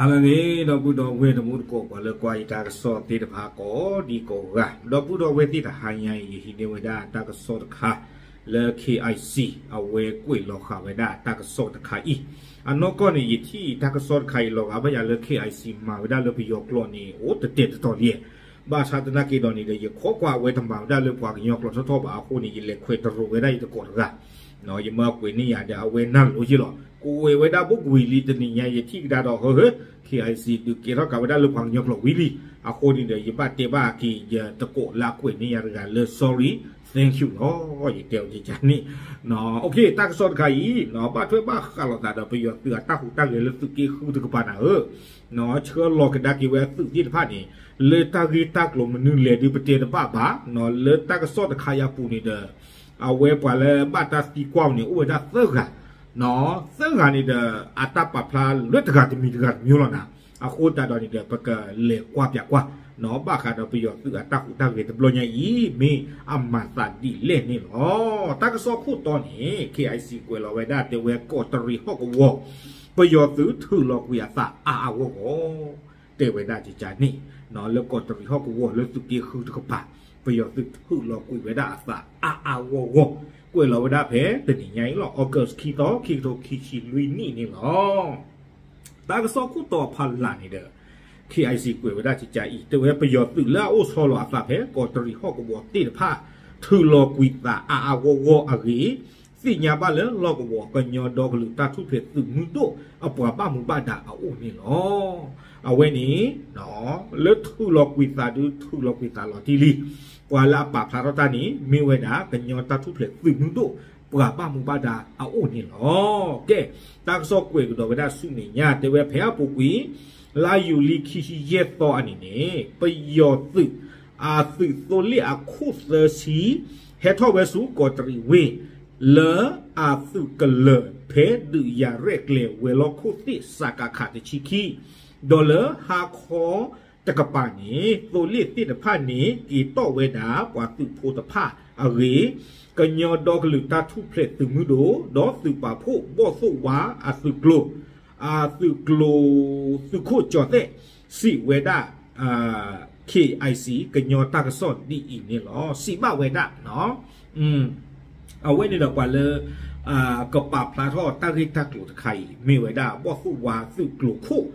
ဟါလၢအဂ့ၤ ဒီပုၢ်ဒီဝဲၢ်တံၤသကိး ပှၤလၢကွၢ်ယတၢ်ကစီၣ်သ့ၣ်တဖၣ်ကိးဒံကိးဂၤ, ဒီပုၢ်ဒီဝဲၢ်သ့ၣ်တဟါညါအံၤ ယဟံးန့ၢ်ဝဲဒၣ်တၢ်ကစီၣ်တခါလၢ KIC အဝဲကွဲးလီၤဃာ်ဝဲဒၣ်တၢ်ကစီၣ်တခါအံၤ, အနီၢ်ကီၢ်န့ၣ် ယထံၣ်တၢ်ကစီၣ်တခါအံၤလီၤဂာ်ဘၣ်ယၤလၢ KIC မၤဝဲဒၣ်လၢပယီၤကျိာ်န့ၣ် အိၣ်တတဲာ်တတီၤလံ, ဘၣ်ဆၣ်သနာ်က့ဒီးန့ၣ်ဒီး ယခိးကွၢ်အဝဲတမၤဝဲဒၣ်လၢပှၤကညီကျိာ်ထီၣ်ထီၣ်ဘၣ်အဃိန့ၣ် ယလဲၤခွဲးတရိးဝဲဒၣ်ယသကိးတဂၤ ယမၢကွဲးန့ၢ်ယၤဒီး အဝဲနၢ်လိၤယ့ၣ်လီၤ. ကွဲးဝဲဒၣ်ဘိးကွံာ်လံတနံၤညါ ယထံၣ်ကဒါဒီး ဟၢဟၢ KIC ဒုးကဲထီၣ်ကးဝဲဒၣ်လၢပှၤကညီကျိာ်ဝံၤလံ. အဃိန့ၣ်ဒီး ယဘၣ်တဲဘၣ်က့ၤယသကိးလၢအကွဲးန့ၢ်ယၤတဂၤလၢ sorry, thank you လီၤ. ယတဲဝဲဒ်န့ၣ်, တၢ်ကစီၣ်တခါအံၤ ဘၣ်ထွဲဘၣ်ဃးလိာ်သးဒီးပယီၤသုးအတၢ်ဟူးတၢ်ဂဲၤလၢသုးက့ဃုတကပၤနၤဧၢ ဆှၢလီၤကဒါက့ၤဝဲအသုးသ့ၣ်တဖၣ်န့ၣ် လၢတၢ်ဂ့ၢ်တၢ်ကျိၤမနုၤလဲၣ်ဒုးပတဲတဘၣ်ဘၣ်, လၢတၢ်ကစီၣ်တခါအံၤအပူၤန့ၣ်ဒီး အဝဲပှၤလၢဘၣ်တၢ်သံကွၢ်န့ၣ် အိၣ်ဝဲဒၣ်သၢဂၤ, သၢဂၤန့ၣ်ဒီး အတၢ်ပာ်ဖျါလၢတဂၤတမံၤတဂၤတမံၤလီၤနၤ. အဃိသတးဒီးန့ၣ်ဒီး ပကလဲၤကွၢ်ပၠးကွၢ် ဘၣ်ဃးဒီးပယီၤသုးအတၢ်ဟူးတၢ်ဂဲၤတဘျီညါအံၤ မ့ၢ်အမၤသးဒ်လဲၣ်န့ၣ်လီၤ. တၢ်ကစီၣ်ခိၣ်တီန့ၣ် KIC ကွဲးလီၤဝဲဒၣ်တဲဝဲကီးတရံးဟီၣ်ကဝီၤ ပယီၤသုးထုးလီၤကွံာ်အသးအါအါဂီၢ်ဂီၢ် တဲဝဲဒၣ်ကကန့ၣ်, လၢကီးတရံးဟီၣ်ကဝီၤလၢသုးက့ဃုတကပၤ ပယီၤသုးထုးလီၤကွံာ်ဝဲဒၣ်အသးအါအါဂီၢ်ဂီၢ် ကွဲးလီၤဝဲဒၣ်ဖဲတနံၤညါအံၤလီၤ August ခံသီ ခံကထိခံဆံလွံၢ်နံၣ်န့ၣ်လီၤ. တၢ်ကစီၣ်ခိၣ်တီဖးလၢ်န့ၣ်ဒီး KIC ကွဲးဝဲဒၣ်ကကအံၤ တဲဝဲပယီၤသုးလၢအအိၣ်ဆီလီၤအသးဖဲကီးတရံးဟီၣ်ကဝီၤသ့ၣ်တဖၣ် ထုးလီၤကွံာ်သးအါအါဂီၢ်ဂီၢ်အဂ့ၢ် သ့ၣ်ညါဘၣ်လၢလီၢ်ကဝီၤကညီဒီကလုာ်တၢ်ထူၣ်ဖျဲးသုးမုၢ်ဒိၣ်အပှၤဘၣ်မူဘၣ်ဒါအအိၣ်န့ၣ်လီၤ. အဝဲန့ၣ် လၢထုးလီၤကွံာ်သးဒုးထုးလီၤကွံာ်သးလီၤတံၢ်လံ, ပှၤလၢအပာ်ဖျါထီၣ်တၢ်န့ၣ် မ့ၢ်ဝဲဒၣ်ကညီတၢ်ထူၣ်ဖျဲးသုးမုၢ်ဒိၣ် ပှၤဘၣ်မူဘၣ်ဒါအအိၣ်န့ၣ်လီၤ. ကဲ, တၢ်ကစီၣ်ကွဲးကဒီးဝဲဒၣ်ဆူမဲာ်ညါ တဲဝဲဖဲအပူၤကွံာ် လါယူၤလံခံဆံယဲၢ်သီအနံၤန့ၣ် ပယီၤသုး အသုးသိလ့ၣ်အခိၣ်သၢဆံ ဟဲထီၣ်ဝဲဆူကီးတရံးဝ့ၢ် လၢအသုးကလၢၤဖဲဒုးယၤရဲၣ်ကျဲၤဝဲၤလီၢ်ခိၣ်သ့ၣ် စကခ တဆံခံ ဒီးလၢဟါခီတကပၤန့ၣ် သိလ့ၣ်သ့ၣ်တဖၣ်န့ၣ် က့ၤတီၣ်ဝဲဒၣ်ပှၤသုးဖိတဖၣ်အဂ့ၢ် ကညီဒီကလုာ်တၢ်ထူၣ်ဖျဲးသုးမုၢ်ဒိၣ် ဒီးသုးပာ်ဖှိၣ်ဘီၣ်သိၣ်ဝါအသုးကျိၤ အသုးကျိၤ သုးခိၣ်ကၠီၤသဲး စံးဝဲဒၣ် KIC ကညီတၢ်ကစီၣ်ဒ်အံၤန့ၣ်လီၤ. စံးဘၣ်ဝဲဒၣ် အဝဲန့ၣ်ဒီးပှၤလၢ ကပာ်ဖျါထီၣ်တၢ်ဂ့ၢ်တၢ်ကျိၤတခါအံၤ မ့ၢ်ဝဲဒၣ်ဘီၣ်သိၣ်ဝါသုးကျိၤခိၣ်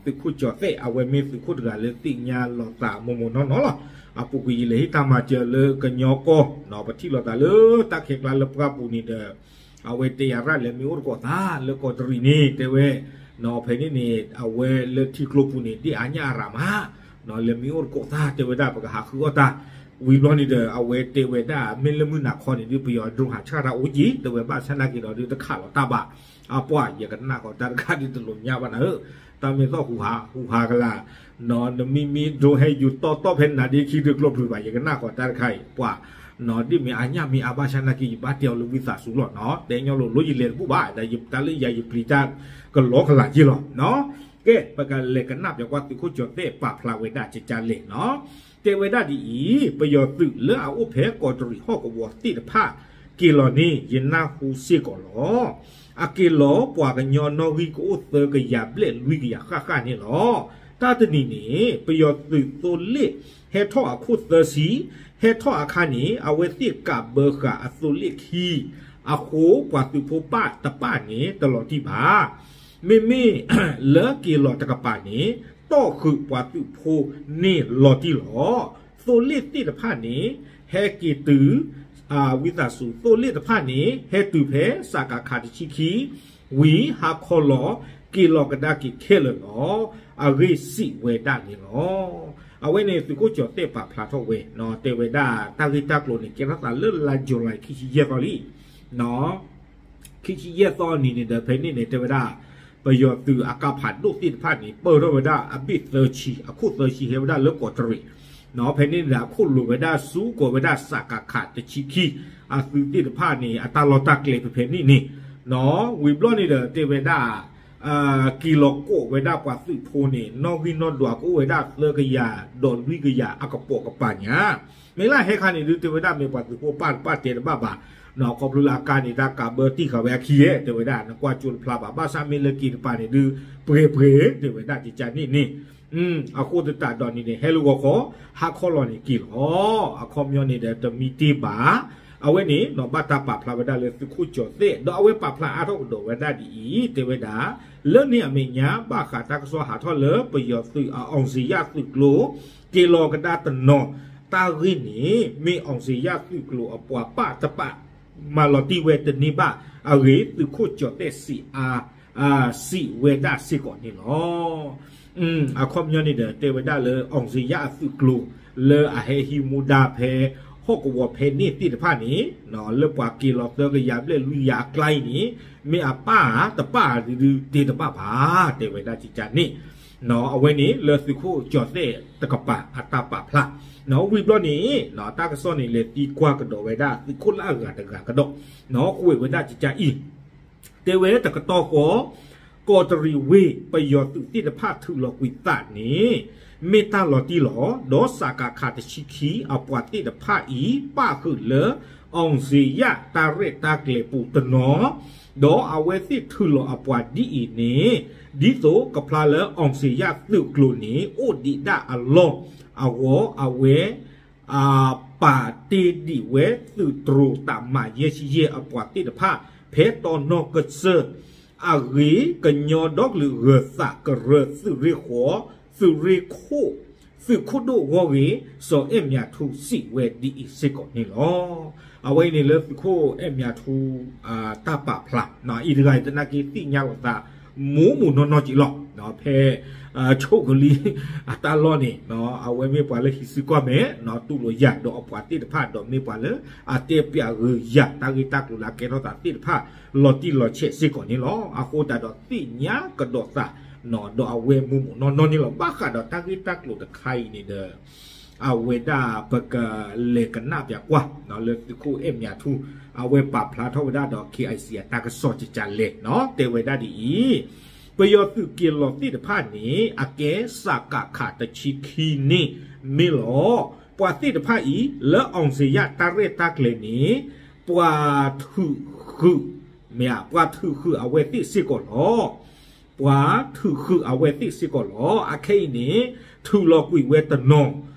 သုးခိၣ်ကၠီၤသဲး အဝဲမ့ၢ်သုးခိၣ်တဂၤလၢသ့ၣ်ညါလီၤသးမိၢ်မိၢ်နီၢ်နီၢ်လီၤ. အပူၤကွံာ်ယလဲၤဟ့ၣ်တၢ်မၤစၢၤလၢကညီကီၢ် ပထံၣ်လိာ်သးလၢတၢ်ခဲကျါလၢပှၢ်ပူၤန့ၣ်ဒီး အဝဲတဲယၤရၣ်လဲၤမ့ၢ်အိၣ်တကိးသးလၢကီးတရံးန့ၣ် တဲဝဲ ဖဲန့ၣ်န့ၣ် အဝဲလၢထံကျိပူၤန့ၣ် ဒ်အညၣ်အရၣ်မး လဲၤမ့ၢ်အိၣ်တကိးသး တဲဝဲဒၣ်ပကဟးဃုအီၣ်တၢ် ဝံၤဘျီန့ၣ်ဒီး အဝဲတဲဝဲဒၣ်မ့ၢ်လၢမုၢ်နၤခီန့ၣ်ဒုး ပယီၤ drone ဟးဆှၣ်တၢ်အိၣ်က့ၤ တဲဝဲဘၣ်ဆၣ်နာ်က့ၤဒီးဒုးတခးလီၤတၢ်ဘၣ် အပှၢ် ယကနၣ်ဃီၤတၢ်တခါဒုးတလိၣ်ညါဘၣ်နၤဧၢ တၢ်မ့ၢ်သီၣ်ဟူးဟး ဟူးဟးကလာ် နမ့မ့ၢ် drone ဟဲယူၤတီတီဖဲနၤဒ့ခံတကျိပျုၤဘၣ် ယကနၣ်ဃီၤတၢ်တခါအံၤ ပှၤ ဒ်မ့ၢ်အညၣ်မ့ၢ်အါဘၣ်ဆၣ်နာ်က့ၤ ယဘၣ်တဲအီၤလၢဝံသးစူၤလီၤ တဲညီလိာ်လိာ်ယလဲၤတဘူၣ်ဘၣ် ဒီးယတၢ်လၢယၤယပျံၤတၢ်ကလီကလာ်က့ၤလီၤ ကဲ ပကလဲၤကနၣ်ပၠးကွၢ်သုးခိၣ်ကၠီၤသဲးပာ်ဖျါဝဲဒၣ်ကကလဲၣ်နီၤ တဲဝဲဒၣ်ဒ်အံၤ ပယီၤသုးလၢအအိၣ်ဖဲကီးတရံးဟီၣ်ကဝီၤသ့ၣ်တဖၣ် က့ၤလီၤန့ၣ် ယနၢ်ဟူစ့ၢ်ကီးလီၤ. အက့ၤလီၤပှၤကညီနီၣ်ဂံၢ်ကအိၣ်သၢကယၤဘျဲၣ်လွံၢ်ကယၤဃၣ်ဃၣ်န့ၣ်လီၤ. တၢ်တနံၤန့ၣ် ပယီၤသုးသိလ့ၣ်ဟဲထီၣ်အခိၣ်သၢဆံ, ဟဲထီၣ်အခါန့ၣ် အဝဲသ့ၣ်ကးဘၢဃာ်အသိလ့ၣ်ခံ, အဃိပှၤသုးဖိပၢ်တပၢ်န့ၣ်တလီၤတံၢ်ဘၣ်. မ့မ့ၢ်လၢက့ၤလီၤတကပၤန့ၣ် တီၣ်ဃုာ်ပှၤသုးဖိန့ၣ်လီၤတံၢ်လီၤ. သိလ့ၣ်သ့ၣ်တဖၣ်န့ၣ် ဟဲက့ၤတုၤ ဝံသးစူၤ သိလ့ၣ်တဖၣ်န့ၣ် ဟဲတုၤဖဲစကခ တဆံခံ ဝံၤဟါခီလီၤ က့ၤလီၤကဒါက့ၤခဲလၢာ်လီၤ. အဂ့ၢ်စံးဝဲဒၣ်န့ၣ်လီၤ. အဝဲန့ၣ်သုးခိၣ်ကၠီၤသဲးပာ်ဖျါထီၣ်ဝဲ တဲဝဲဒၣ်တၢ်ဂ့ၢ်တၢ်ကျိၤန့ၣ် ကဲထီၣ်သးလၢလါ July ခံဆံယဲၢ်သီလံ ခံဆံယဲၢ်သီနံၤန့ၣ်ဒီး ဖဲန့ၣ်န့ၣ် တဲဝဲဒၣ် ပယီၤသုးအကါဖးဒိၣ်သ့ၣ်တဖၣ်န့ၣ် ပၢၢ်ထီၣ်ဝဲဒၣ်အဘ့ၣ်သၢဆံ အခိၣ်သၢဆံဟဲဝဲဒၣ်လၢကီးတရံး ဖဲန့ၣ်ဒီးအခိၣ်လိၤဝဲဒၣ်ဆူကိးဝဲဒၣ်စကခ တဆံခံ အသုးသ့ၣ်တဖၣ်န့ၣ် အတၢ်လီၢ်တၢ်ကျဲဖဲဖဲန့ၣ်န့ၣ် ဝံၤဘျီန့ၣ်ဒီးတဲဝဲဒၣ် က့ၤလီၤကိးဝဲဒၣ်ပှၤသုးဖိန့ၣ် နီၣ်ဂံၢ်နီၣ်ဒွးကအိၣ်ဝဲဒၣ်သၢကယၤဒီးလွံၢ်ကယၤအကပိာ်ကပၤညါ မ့ၢ်လၢဟဲခါန့ၣ်ဒုးတဲဝဲဒၣ်မ့ၢ်ပှၤသုးဖိပၢ်တပၢ်တဲတဘၣ်ဘၣ် ခီဖျိလၢအကါန့ၣ် တၢ်ကးဘၢတံၢ်ဃာ်ဝဲအခံယဲၢ် တဲဝဲဒၣ် နကွၢ်ကၠိတဖျါဘၣ် ဘၣ်ဆၣ်မ့ၢ်လၢက့ၤတပၤန့ၣ်ဒုး ပှဲၤပှဲၤ တဲဝဲဒၣ်ကကန့ၣ်န့ၣ် အဃိသတးဒီးန့ၣ်န့ၣ် ဟဲလၢဂီၤခီ ဟးခီလီၤန့ၣ်က့ၤလီၤ. အခီပညီန့ၣ်ဒီး တမံတ့ၢ်ဘၣ်. အဝဲန့ၣ် ဘၣ်တၢ်ပာ်ဖျါဝဲဒၣ်လၢသုးခိၣ်ကၠီၤသဲး ဒီးအဝဲပာ်ဖျါအါထီၣ်ကဒီးဝဲဒၣ်ဒ်အံၤ တဲဝဲဒၣ် လၢန့ၣ်အမဲာ်ညါ ဘၣ်ဃးတၢ်ကစီၣ်ဟးထီၣ်လၢပယီၤသုးအအောင်ဇေယျသုးကျိၤ က့ၤလီၤကဒါတနီၤ တၢ်ဂ့ၢ်န့ၣ် မ့ၢ်အောင်ဇေယျသုးကျိၤအပှၤပာ်တပာ် မၤလီၤတံၢ်ဝဲတန့ၢ်ဘၣ်အဂ့ၢ် သုးခိၣ်ကၠီၤသဲးစံးအါ စံးဝဲဒၣ်စ့ၢ်ကီးန့ၣ်လီၤ. အခီပညီန့ၣ်ဒီး တဲဝဲဒၣ်လၢ အောင်ဇေယျ အသုးကျိၤ လၢအဟဲဟံးမူဒါဖဲ ဟီၣ်ကဝီၤဖဲန့ၣ်သ့ၣ်တဖၣ်န့ၣ် လၢပှၤက့ၤလီၤသၢကယၤဘျဲၣ်လွံၢ်ကယၤအကျါအံၤန့ၣ် မ့ၢ်အပာ်ဧါ တပာ်ဧါ ဒုးဒုးတ့တဘၣ်ဘၣ် တဲဝဲဒၣ်ကကန့ၣ် အဝဲန့ၣ်လၢသုးခိၣ်ကၠီၤသဲးတကပၤအတၢ်ပာ်ဖျါ ဝံၤဘျီန့ၣ် တၢ်ကစီၣ်န့ၣ် လဲၤသံကွၢ်ကဒီးဝဲဒၣ်သုးခိၣ်လၢအဂၤတဂၤကဒီး ကွဲးဝဲဒၣ်ကကအံၤ တဲဝဲတကတီၢ်ဃီ ကီးတရံးဝ့ၢ် ပယီၤသုးသ့ၣ်တဖၣ်ထုးလီၤကွံာ်သးန့ၣ် မ့ၢ်တၢ်လီၤတံၢ်လီၤ. ဒီးစကခ တဆံခံ အပှၤသ့ၣ်တဖၣ်အံၤ ပၣ်ဃုာ်လၢ အောင်ဇေယျ တၢ်ရဲၣ်တၢ်ကျဲၤပူၤတနီၤ ဒီးအဝဲသ့ၣ်ထုးလီၤအပှၤဒ်အံၤန့ၣ် ဒ်သိးကဖျါလၢ အောင်ဇေယျ သုးကျိၤန့ၣ် အိၣ်ဒံးဒၣ်အလီၢ်အဂီၢ် အဝဲ ပာ်တ့ၢ်ဒံးဝဲသုးတြိၤ တပ်မ ယဲၢ်ဆံယဲၢ် အပှၤသ့ၣ်တဖၣ် ဖဲတီနီၢ်ကစၢၢ် အဂ့ၢ် ကညီဒီကလုာ်ဂၢၤသးကရၢ သုးရ့ၣ်ဃိး သုးရ့ၣ်ခိၣ် သုးခိၣ်ဒိၣ်ဂီၢ်ဂ့ၤ စီၤအဲၣ်မၠးထူ စံးဝဲဒ်အံၤစ့ၢ်ကီးန့ၣ်လီၤ. အဝဲအံၤန့ၣ်လၢသုးခိၣ်အဲၣ်မၠးထူ တၢ်ပာ်ဖျါ အံၤတဂၤအံၤသနာ်က့သ့ၣ်ညါလိာ်သး မူးမူးနီၢ်နီၢ်က့ၤလီၤ. ဖဲ ဆိကလံ အတၢ်လီၢ်န့ၣ် အဝဲမ့ၢ်ပှၤလၢဟံးစုကွၢ်မဲာ် တူၢ်လိာ်ယၤဒီးအပှၤသ့ၣ်တဖၣ် ဒီးမ့ၢ်ပှၤလၢအတဲပျးဂုာ်ယၤ တၢ်ဂ့ၢ်တၢ်ကျိၤလၢအကဲထီၣ်သးသ့ၣ်တဖၣ် လီၤတံၢ်လီၤဆဲးစ့ၢ်ကီးန့ၣ်လီၤ. အဃိသတးဒီးသ့ၣ်ညါကဒီးသး ဒီးအဝဲမူးမူးနီၢ်နီၢ်န့ၣ်လီၤ. ဘၣ်ဃးဒီးတၢ်ဂ့ၢ်တၢ်ကျိၤတခါအံၤန့ၣ်ဒီး အဝဲဒၣ်ပကလဲၤကနၣ်ပၠးကွၢ် လၢသုးခိၣ်အဲၣ်မၠးထူ အဝဲပာ်ဖျါထီၣ်ဝဲဒၣ်ဒီး KIC အတၢ်ကစီၣ်ကကလဲၣ် တဲဝဲဒၣ်ဒ်အံၤ, ပယီၤသုးက့ၤလီၤသ့ၣ်တဖၣ်န့ၣ် အကဲစကခ တဆံခံန့ၣ်မ့ၢ်လီၤ. ပှၤသ့ၣ်တဖၣ်အံၤ လၢအောင်ဇေယျ တၢ်ရဲၣ်တၢ်ကျဲၤန့ၣ် ပှၤထုးဃုာ် မ့ၢ်ဧါ, ပှၤထုးဃုာ်အဝဲသ့ၣ်စ့ၢ်ကီးလီၤ. ပှၤထုးဃုာ်အဝဲသ့ၣ်စ့ၢ်ကီးလီၤ. အခဲအံၤန့ၣ် ထုးလီၤကွံာ်ဝဲတနီၤ,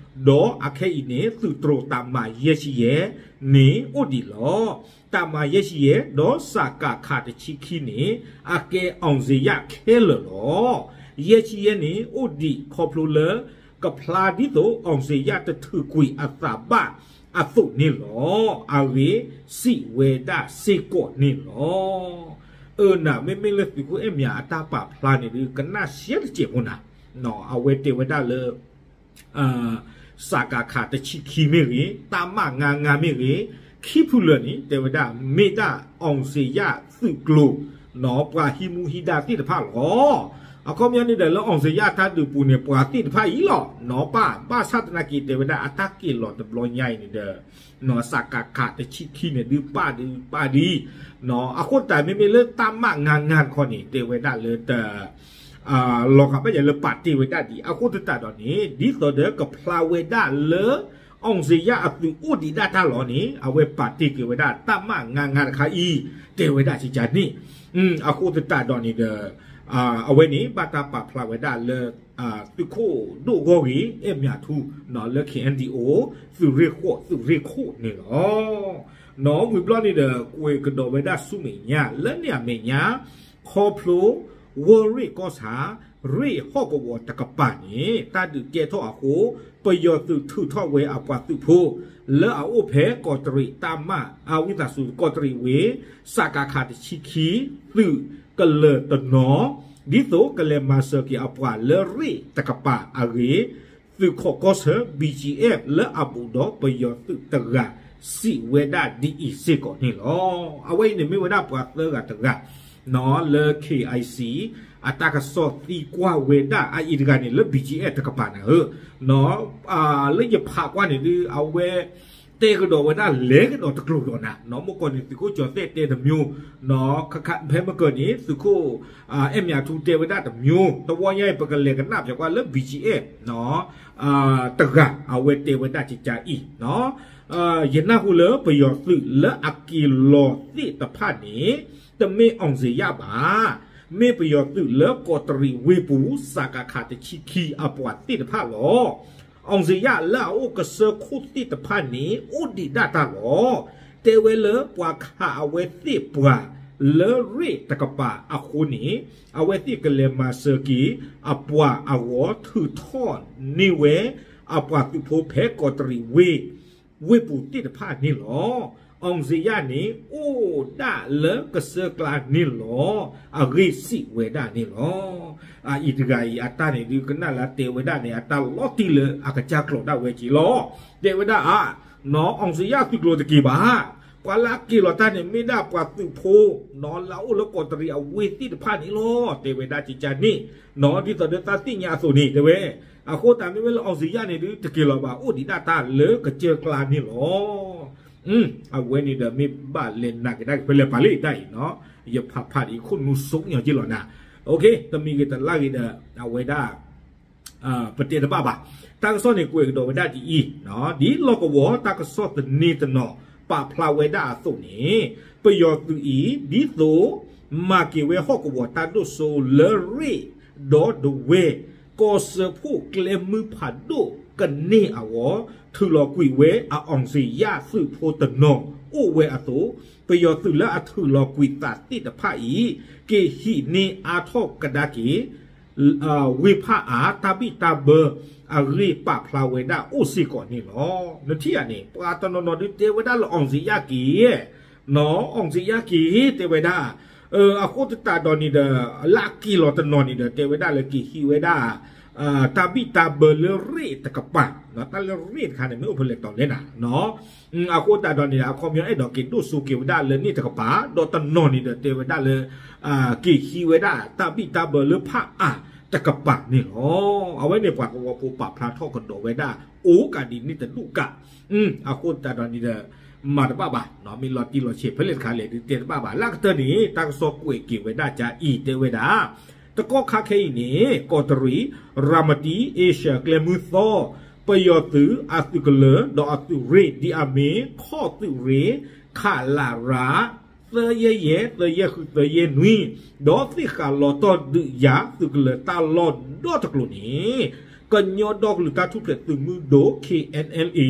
ဒီးအခဲအံၤန့ၣ် သုးတြိၤ တပ်မ ယဲၢ်ဆံယဲၢ်န့ၣ် အိၣ်ဒံးလီၤ. တပ်မ ယဲၢ်ဆံယဲၢ် ဒီးစကခ တဆံခံန့ၣ် အကဲအောင်ဇေယျ ခဲလၢာ်လီၤ. ယဲၢ်ဆံယဲၢ်န့ၣ် အိၣ်ဒံးခီဖျိလၢ ကဖျါဒ်သိး အောင်ဇေယျ တထုးကွံာ်အသးဘၣ်အသိးန့ၣ်လီၤ. အဂ့ၢ်စံးဝဲဒၣ်စ့ၢ်ကီးန့ၣ်လီၤ. အၢ နၤ မ့မ့ၢ်လၢသုးခိၣ်အဲၣ်မၠးအတၢ်ပာ်ဖျါန့ၣ်ဒုး ကနၣ်ရှဲတစဲးဖိနၤ, အဝဲတဲဝဲဒၣ်လၢ စကခ တဆံခံမ့ၢ်ဂ့ၤ, တပ်မ ငါးငါးမ့ၢ်ဂ့ၤ, ခံဖုလၢာ်န့ၣ် တဲဝဲဒၣ် မ့ၢ်ဒၣ်အောင်ဇေယျ သုးကျိၤ ပှၤဟံးမူဟံးဒါသ့ၣ်တဖၣ်လီၤ. အခီပညီန့ၣ်ဒီး လၢအောင်ဇေယျ အတၢ်ဒုးပူၤန့ၣ် ပှၤသ့ၣ်တဖၣ်အံၤလီၤ. ပၢ် ဘၣ်ဆၣ်သနာ်က့ တဲဝဲဒၣ် အတၢ်က့ၤလီၤတဘျီညါအံၤန့ၣ်ဒီး စကခ တဆံခံန့ၣ်ဒုး ပၣ်ဒုးပၣ်ဒ်အံၤ, အဃိသတး မ့မ့ၢ်လၢ တပ်မ ငါးငါး တခီန့ၣ် တဲဝဲဒၣ်လၢတ လီၤဂာ်ဘၣ်ယၤလၢပာ်တ့ၢ်ဝဲဒၣ်ဒ်အံၤ, အဃိသတးဒီးန့ၣ် ဒ်သိးဒီးကဖျါဝဲဒၣ်လၢ အောင်ဇေယျ အသုးအိၣ်ဒံးဒၣ်တၢ်လီၤန့ၣ် အဝဲပာ်တ့ၢ်က့ၤဝဲဒၣ် တပ်မ ငါးငါး တခါအံၤ တဲဝဲဒၣ်ကကန့ၣ်, အဃိသတးဒီးန့ၣ်ဒီး အဝဲန့ၣ် ဘၣ်တၢ်ပာ်ဖျါဝဲဒၣ်လၢ သုးခိၣ်ဒိၣ်ဂီၢ်ဂ့ၤ အဲၣ်မၠးထူ လၢ KNDO သုးရ့ၣ်ဃိး သုးရ့ၣ်ခိၣ်န့ၣ်လီၤ. ဝံၤဘျီန့ၣ်ဒီး ကွဲးကဒီးဝဲဒၣ်ဆူမဲာ်ညါ လၢန့ၣ်အမဲာ်ညါ ခီဖျိ ဝီၢ်ရ့ၣ်ကီၢ်ဆၣ် ရ့ၣ်ဟီၣ်ကဝီၤတကပၤန့ၣ် တၢ်ဒုးကဲထီၣ်အဃိ ပယီၤသုးထုးထီၣ်ဝဲအပှၤသုးဖိ လၢအအိၣ်ဖဲကီးတရံး တပ်မ အဝံသးစူၤ ကီးတရံးဝ့ၢ် စကခ တဆံခံ သုးကလၢၤတနီၤ ဒ်သိးကလဲၤမၤစၢၤက့ၤအပှၤလၢရ့ၣ်တကပၤအဂ့ၢ် သုးခိးကီၢ်ဆၢ BGF လၢအဘူးဒီးပယီၤသုးတဂၤ စံးဝဲဒၣ်ဒ်အံၤစ့ၢ်ကီးန့ၣ်လီၤ. အဝဲအံၤန့ၣ်မ့ၢ်ဝဲဒၣ်ပှၤသၢဂၤတဂၤ လၢ KIC အတၢ်ကစီၣ်သံကွၢ်ဝဲဒၣ် အအံၤတဂၤန့ၣ် လၢ BGF တကပၤနၤဧၢ လၢယဖးကွၢ်န့ၣ်ဒုး အဝဲ တဲကဒီးဝဲဒၣ်လဲၤကဒီးတကျိၤဒီးနၤ, မုၢ်ကီၢ်န့ၣ် သုးခိၣ်ကၠီၤသဲးတဲတမျိုး, ဖဲမုၢ်ကၢၤန့ၣ် သုးခိၣ် အဲၣ်မၠးထူတဲဝဲဒၣ်တမျိုး, တဝီညါအံၤ ပကလဲၤကနၣ်ပၠးကွၢ်လၢ BGF တဂၤ အဝဲတဲဝဲဒၣ်ကကအံၤ ယနၢ်ဟူလၢပယီၤသုးလၢအက့ၤလီၤသ့ၣ်တဖၣ်န့ၣ် တမ့ၢ် အောင်ဇေယျ ဘၣ်, မ့ၢ်ပယီၤသုးလၢကီးတရံးဝ့ၢ်ပူၤ စကခ တဆံခံ အပှၤသ့ၣ်တဖၣ်လီၤ. အောင်ဇေယျ လၢအအိၣ်ကစၢၢ်ခိၣ်သ့ၣ်တဖၣ်န့ၣ် အိၣ်ဒံးဒၣ်တၢ်လီၤ. တဲဝဲလၢပှၤခးအဝဲသ့ၣ်ပှၤလၢရ့ၣ်တကပၤအဃိန့ၣ် အဝဲသ့ၣ်ကလဲၤမၤစၢၤက့ၤ အပှၤအဂီၢ်ထုးထီၣ်န့ၢ်ဝဲ အပှၤသုးဖိဖဲကီးတရံးဝ့ၢ် ဝ့ၢ်ပူၤသ့ၣ်တဖၣ်န့ၣ်လီၤ. အောင်ဇေယျ န့ၣ် အိၣ်ဒၣ်လၢကစၢၢ်ကျါန့ၣ်လီၤ. အဂ့ၢ်စံးဝဲဒၣ်န့ၣ်လီၤ. အအံၤတဂၤအံၤ အတၢ်န့ၣ်ဒုး ကနၣ်လၢတဲဝဲဒၣ်န့ၣ် အတၢ်လီၤတံၢ်လၢအကစၢ်ကျိာ်ဒၣ်ဝဲက့ၤလီၤ. တဲဝဲဒၣ်ဧါ, အောင်ဇေယျ သုးကျိၤတက့ၤဘၣ်. ပှၤလၢအက့ၤလီၤတၢ်န့ၣ် မ့ၢ်ဒၣ်ပှၤသုးဖိ လၢအအိၣ်လၢကီးတရံးအဝ့ၢ်သ့ၣ်တဖၣ်န့ၣ်လီၤ. တဲဝဲဒၣ်ကကန့ၣ် ဒ်သိးဒီးသးသ့ၣ်ညါအသိးန့ၣ် တဲဝဲ အဃိသတးမ့ၢ်ဝဲလၢ အောင်ဇေယျ န့ၣ်ဒုး တက့ၤလီၤဘၣ် အိၣ်ဒံးဒၣ်တၢ်လၢကစၢၢ်ကျါ န့ၣ်လီၤ. အဝဲန့ၣ်ဒီးမ့ၢ်ဘၣ်လဲၤနာ်က့ၤဒၣ်က့ၤဖဲလဲၣ်ပာ်လံတၢ်အံၤနီၤ, ယဖးဖးဒ်အံၤ ခိၣ်နူာ်စိညါက့ၤလီၤနၤ. တမံၤဂ့ၤတလါဂ့ၤဒီး အဝဲဒၣ် ပတဲတဘၣ်ဘၣ်. တၢ်ကစီၣ်န့ၣ်ကွဲးကဒီးဝဲဒၣ်ဒ်အံၤ, ဒ်လီၢ်ကဝီၤတၢ်ကစီၣ်သန့တနီၤပာ်ဖျါဝဲဒၣ်အသိးန့ၣ်, ပယီၤသုးအံၤ ဒ်သိးမၤက့ၤဝဲဟီၣ်ကဝီၤတၢ်ဒိၣ်စိလၢရ့ၣ်ဒီးဒဝဲၢ် ကီၢ်စၢဖှိၣ်ကျဲမုၢ်ဖးဒိၣ်ကန့ၢ်အဂီၢ် ထုးလီၤကွံာ်ဝဲအ အောင်ဇေယျ သုးဖိတနီၤအိၣ်ဝဲအသိး, ပယီၤသုးလၢအထုးလီၤကွံာ်သးသ့ၣ်တဖၣ်အံၤ က့ၤဟံးန့ၢ်အါထီၣ်ကဒါက့ၤ ဝ့ၢ်ဖၣ်အါ တၢ်ဘံၣ်တၢ်ဘၢအဂ့ၢ်ပာ်ဖျါဝဲဒၣ်အိၣ်စ့ၢ်ကီးန့ၣ်လီၤ. နထံၣ်ဧါန့ၣ် ပှၤတနီၤနီၤဒုးတဲဝဲဒၣ်လၢ အောင်ဇေယျ က့ၤ အောင်ဇေယျ က့ၤ တဲဝဲဒၣ် အဃိသတးဒီးန့ၣ်ဒီး လၢအက့ၤလီၤတနီၤန့ၣ်ဒီး တဲဝဲဒၣ်လၢက့ၤဟံးဝဲဒၣ် တၢ်ဘံၣ်တၢ်ဘၢလၢရ့ၣ်တကပၤ, တၢ်လၢရ့ၣ်တခါန့ၣ် မ့ၢ်အိၣ်ဖဲလဲၣ်တီၤလဲၣ်နၤ အဃိသတးဒီးန့ၣ်ဒီး အခီပညီအဲၣ်ဒိးက့ၤဒိၣ်စိက့ၤဝဲဒၣ်လၢန့ၣ်တကပၤ, ဒီးတနီၤန့ၣ်ဒီးတဲဝဲဒၣ်လၢ က့ၤဟံးဝဲဒၣ်တၢ်ဘံၣ်တၢ်ဘၢလၢဖၣ်အါတကပၤန့ၣ်လီၤ. အဝဲန့ၣ်ပှၤသဝီဖိပာ်ဖျါထီၣ်ကဒီးဝဲဒၣ် အိၣ်ကးဒ်န့ၣ်တဒူၣ်ကး, အဃိသတးဒီးန့ၣ်ဒီး မၤတဘၣ်ဘၣ်, မ့ၢ်လီၤတံၢ်လီၤဆဲးဖဲလဲၣ်တခါလဲၣ်ဒုးတဲတဘၣ်ဘၣ်. လၢအကတၢၢ်န့ၣ် တၢ်ကစီၣ်ကွဲးက့ၤဝဲဒၣ်ကအံၤတဲဝဲဒၣ် တကီၢ်ခါခဲအံၤန့ၣ် ကီးတရံး, ရၤမတံ, အ့ရှၢၣ်ကျဲမုၢ်သီ, ပယီၤသုးအသုးကလၢၤ ဒီးအသုးရ့ၣ် ဒ်အမ့ၢ် ခီၣ်သုးရ့ၣ် ခလရ သၢယဲၢ်ယဲၢ်, သၢယဲၢ်ဃု, သၢယဲၢ်နွံ, ဒီးသ့ၣ်ဃာ်လီၤတီၢ်ဒုးယၤ သုးကလၢၤတၢ်လီၢ်ဒီတကျိၤန့ၣ် ကညီဒီကလုာ်တၢ်ထူၣ်ဖျဲးသုးမုၢ်ဒိၣ် ခ့ၣ်အဲၣ်အဲၣ်အ့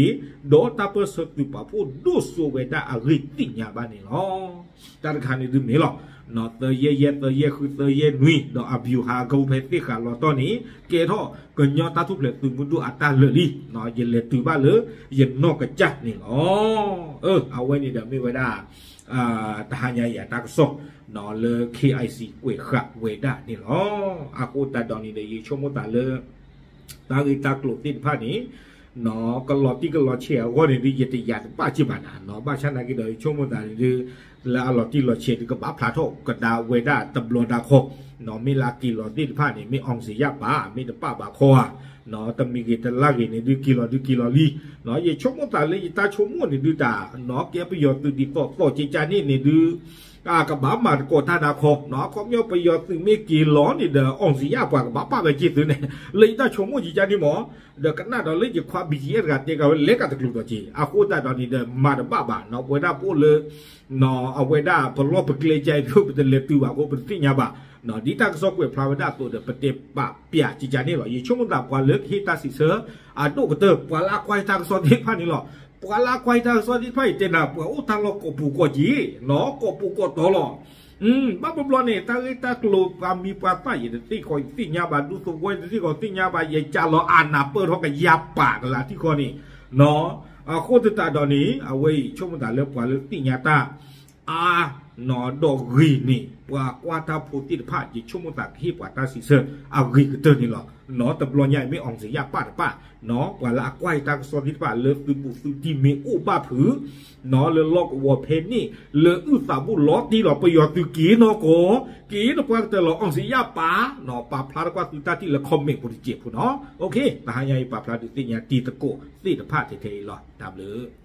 ဒီးတၢ်ပၢၢ်ဆၢသုးပာ်ဖှိၣ်ဒိၣ်စိဝဲဒၣ်အဂ့ၢ်သ့ၣ်ညါဘၣ်န့ၣ်လီၤ. တၢ်တခါန့ၣ်ဒုးမ့ၢ်လီၤ, သၢယဲၢ်ယဲၢ်, သၢယဲၢ်ဃု, သၢယဲၢ်နွံ, ဒီးအဘျူးဟးကဖဲသ့ၣ်ဃာ်လီၤတီၢ်န့ၣ် ကဲထီၣ်ကညီတၢ်ထူၣ်ဖျဲးသုးမုၢ်ဒိၣ်အတၢ်လၢာ်လံ, ယလဲၤတုၤဘၣ်လၢယနီၢ်ကစၢ်န့ၣ်လီၤ. အဝဲန့ၣ်ဒီးမ့ၢ်ဝဲဒၣ် တဟါညါအံၤအတၢ်ကစီၣ် လၢ KIC ကွဲးဃာ်ဝဲဒၣ်န့ၣ်လီၤ. အဃိသတးဒီးန့ၣ်ဒီး ယဆိကမိၣ်သးလၢ တၢ်ဂ့ၢ်တၢ်ကျိၤသ့ၣ်တဖၣ်န့ၣ် ကလီၤတံၢ်ကလီၤဆဲးအဂီၢ်န့ၣ်ဒုး ယတယာ်တဘၣ်က့ၤဘၣ်နၤ, ဘၣ်ဆၣ်နာ်က့ဒီး ယဆိကမိၣ်သးန့ၣ်ဒုး လၢအလီၤတံၢ်လီၤဆဲးဒုး ကဘၣ်ဖျါထီၣ်ကဒါဝဲဒၣ်တဘျီဒၣ်ခီ, မ့ၢ်လၢအက့ၤလီၤသ့ၣ်တဖၣ်န့ၣ် မ့ၢ် အောင်ဇေယျ ပာ် မ့ၢ်တပာ်ဘၣ်ခီဧါ, တမံၤဂ့ၤတလါဂ့ၤန့ၣ်ဒုး က့ၤလီၤဒုးက့ၤလီၤလံ, ယဆိကမိၣ်သးလၢယတၢ်ဆိကမိၣ်န့ၣ်ဒုးတၢ် ကဲပယီၤသုးဒ်သိးသိးက့ၤကန့ၣ်န့ၣ်ဒုး ကဘၣ်မၤသကိးတၢ်ဒၣ်ခီ, အခီပညီပယီၤသုးမ့ၢ်က့ၤလီၤန့ၣ်ဒီး အောင်ဇေယျ ပှၤကဘၣ်ပာ်ဝဲက့ၤသုးန့ၣ်, လၢယတၢ်ဆိကမိၣ်က့ၤကန့ၣ်မး, ဒီးကနၣ်ဒီးလၢယခွါ ဘံၣ်ကၠံၣ်အဲၣ် တဂၤတဲကဝဲ လဲၤကတကျိၤဒီးက့ၤ, အဃိသတးဒီးန့ၣ်ဒီး မၤတဘၣ်ဘၣ်နီၤ, ပဝဲဒၣ်ပအိၣ်လၢ အဝဲဒၣ်ပလီၢ်ပကျဲကၢအံၤ ပတလဲၤတုၤဘၣ်အဃိ ပတသ့ၣ်ညါဘၣ်, ဒ်တၢ်ကစီၣ်ကွဲးဖျါဝဲဒၣ်အသိးဒီး ပတဲပာ်ပျးကကန့ၣ်လီၤ. ယဆိကမိၣ်သးပှၤလၢကဟ့ၣ်တၢ်စံးဆၢ အဒိၣ်ကတၢၢ် ပှၤလၢအကွၢ်တၢ်ကစီၣ်သ့ၣ်တဖၣ်န့ၣ်လီၤ. ပှၤလၢအကွၢ်တၢ်ကစီၣ်သ့ၣ်တဖၣ်အံၤတဲနၤ ပှၤအိၣ်တၢ်လီၢ်ကိးပူၤကိးက့ၤ, ကိးပူၤကိးတီၤလီၤ. ဘၣ်ဘျီဘျီန့ၣ် တၢ်ဂ့ၢ်တၢ်ကျိၤပှၤမံၤပှၤသၣ် ယတသ့ၣ်ခီ ယသ့ၣ်ညါဘၣ်, ဒူသဝီ ယတသ့ၣ်ခီသ့ၣ်ညါဘၣ်, ယကးလီၤအနၢ်ပၢၢ်ထီၣ်ကယၤပာ်ကလးထံၣ်ခီန့ၣ်, အဃိသတးဒီးန့ၣ် အဝဲအံၤဆိကမိၣ်သးလၢပှၤလၢသ့ၣ်ညါတၢ် အါ ဒီးဂ့ၤန့ၣ် ပှၤကွၢ်တၢ်ဖိသ့ၣ်တဖၣ် ယဆိကမိၣ်သးကဟ့ၣ်ပှၤတၢ်စံးဆၢအဂ့ၤကတၢၢ်န့ၣ်လီၤ. တဘျီညါအံၤမ့ၢ် အောင်ဇေယျ ပာ်တပာ်, ပှၤလၢအကွၢ်တၢ်ကစီၣ်သ့ၣ်တဖၣ် လၢသုးဘူးသုးတံၢ်မ့ၢ်အိၣ်ဘၣ်ဖုး လၢလီၢ်ကဝီၤဖဲန့ၣ် လၢအုၣ်သးဘူးလီၤတံၢ်လီၤ ပယီၤသုးက့ၤနီၢ်ကီၢ် က့ၤနပှၤကတၢၢ်လီၤ အောင်ဇေယျ ပာ်, ပာ်ဖျါတကွၢ်သုတၢ်ထံၣ်လၢ comment ဖိတစဲးဖိနီၤ. တဟါညါအံၤပာ်ဖျါဒုးသ့ၣ်ညါတံၤသကိးသ့ၣ်တဖၣ်ထဲထဲအံၤလီၤ. တၢ်ဘျုး